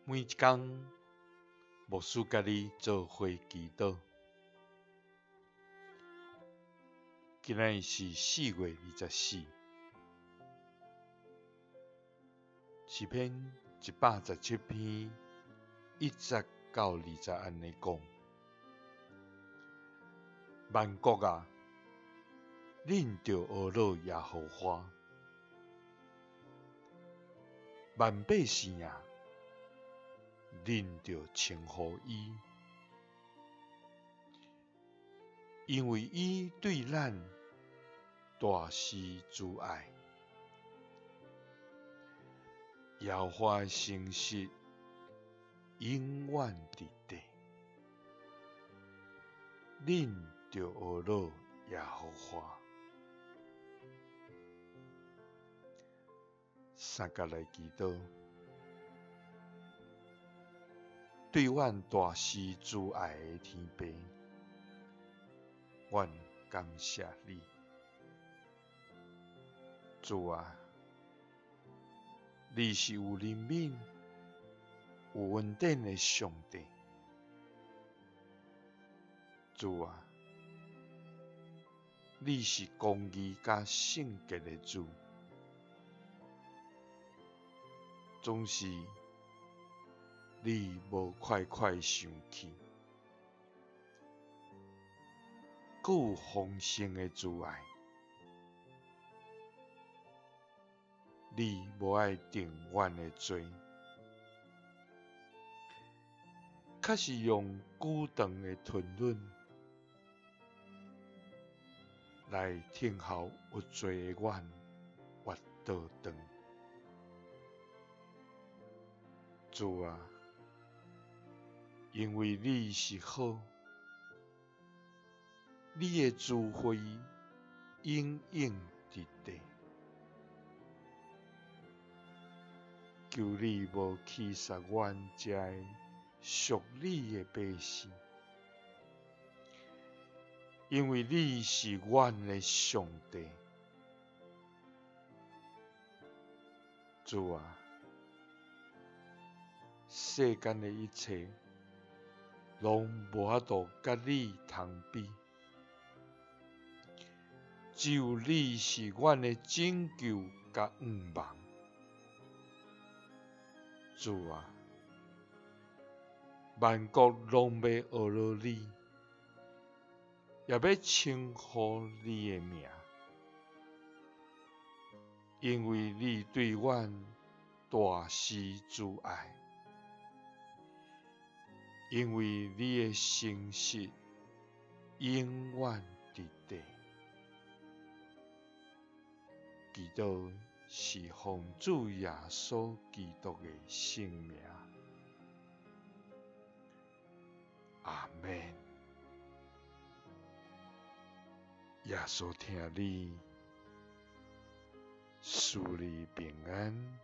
每一工，牧師佮你做伙祈禱。今仔日是4月24，詩篇117篇1節到2節按呢講：萬國啊，恁著呵咾耶和華；萬百姓啊，恁著稱呼伊，因為伊對咱大施慈愛，耶和華的誠實永遠佇地。恁著呵咾耶和華。三佮來祈禱。對阮大施慈愛的天父，阮感謝你。主啊，你是有憐憫、有恩典的上帝。主啊，你是公義佮聖潔的主，總是你無快快生氣，閣有豐盛的慈愛。你無愛定阮的罪，卻是用久長的吞忍來聽候有罪的阮越倒轉。主啊，因為你是好，你的慈惠永永佇地。求你無棄殺阮這个屬你的百姓，因為你是阮的上帝。主啊，世間的一切攏無法度佮你通比，只有你是阮的拯救佮向望。主啊，萬國攏欲呵咾你，也欲稱呼你的名，因為你對阮大施慈愛，因為你的誠實永遠佇地。祈禱是奉主耶穌基督的聖名，阿們。耶穌疼你，賜你平安。